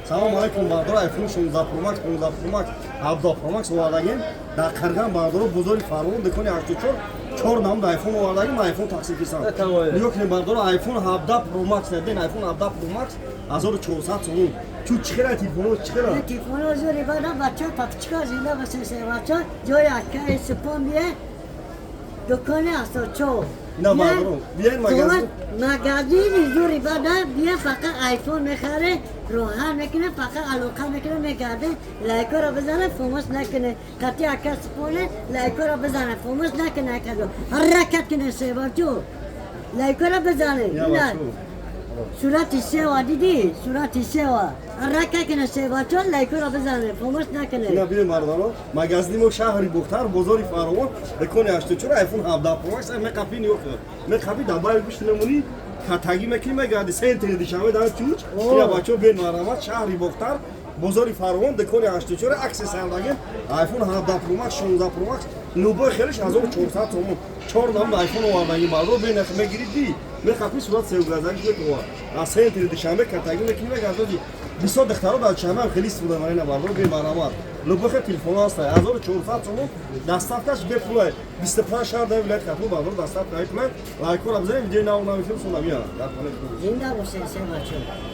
Салом алейкум, бардор. iPhone 16 Pro Max, 15 Pro Max, 17 Pro Max овардагем. Дар Қирған, бардоро, бозори Фарғон, дукони 84, чор намуд iPhone овардагем, iPhone тақсим кисам. Нигоҳ кунед, бардоро, iPhone 17 Pro Max ден, iPhone 17 Pro Max 1400 сомон. Чу чихела телефоно, чихела? Телефоно зури бада, бача, папчика зинда басе, се бача, ҷои акаи супон бие, дукони 84. Ина, бардоро, биёед магазин. Магазини зури бада, бия, фақат айфон мехаре, роҳат мекуне, фақат алоқа мекуне, мегарде, лайкоро бизане, фомӯш накуне. Қати ака супоне, лайкоро бизане, фомӯш накуне, акаҷо. Ҳаракат куне, себачо. Лайкоро бизане. Я Ина. бачо. Сурати сева дидӣ? Сурати сева. Ҳаракат куне, себачо, лайкоро бизане, фомӯш накуне. Ина биёед, мардоро, магазини мо шаҳри Бухтар, бозори Фаровон, дукони 84, iPhone 17 Pro Max меқапи, нигоҳ кун. Меқапи, дар байли гӯшт намонӣ, катагӣ мекунӣ, мегарди центри Душанбе дар чуч. Ина, бачаҳо, биёед, марҳамат, шаҳри Бохтар, бозори Фаровон, дукони 84, акси сардагем, iPhone 17 Pro Max, 16 Pro Max, любой хелиш 1400 сомон. Чор намуд iPhone овардагим, мардо, бенах мегирӣ, ди меқапи, сурат севгазагиш мекува. Аз центри Душанбе катагӣ мекунӣ, мегарди. Бисёр духтаро дар Душанбе ҳам хеле истифода мебаранд. Ина, бардоро, бе марҳамат, любой хел телефон ҳаста, 1400 сомон, доставкаш бепулай, 25 шаҳр дар вилояти Хатлон, бардоро, доставка бепулай. Лайкора бизанед, видеои нав нав мефирм, сонда меяд дар хонаи худо. Зинда бошед, себачо.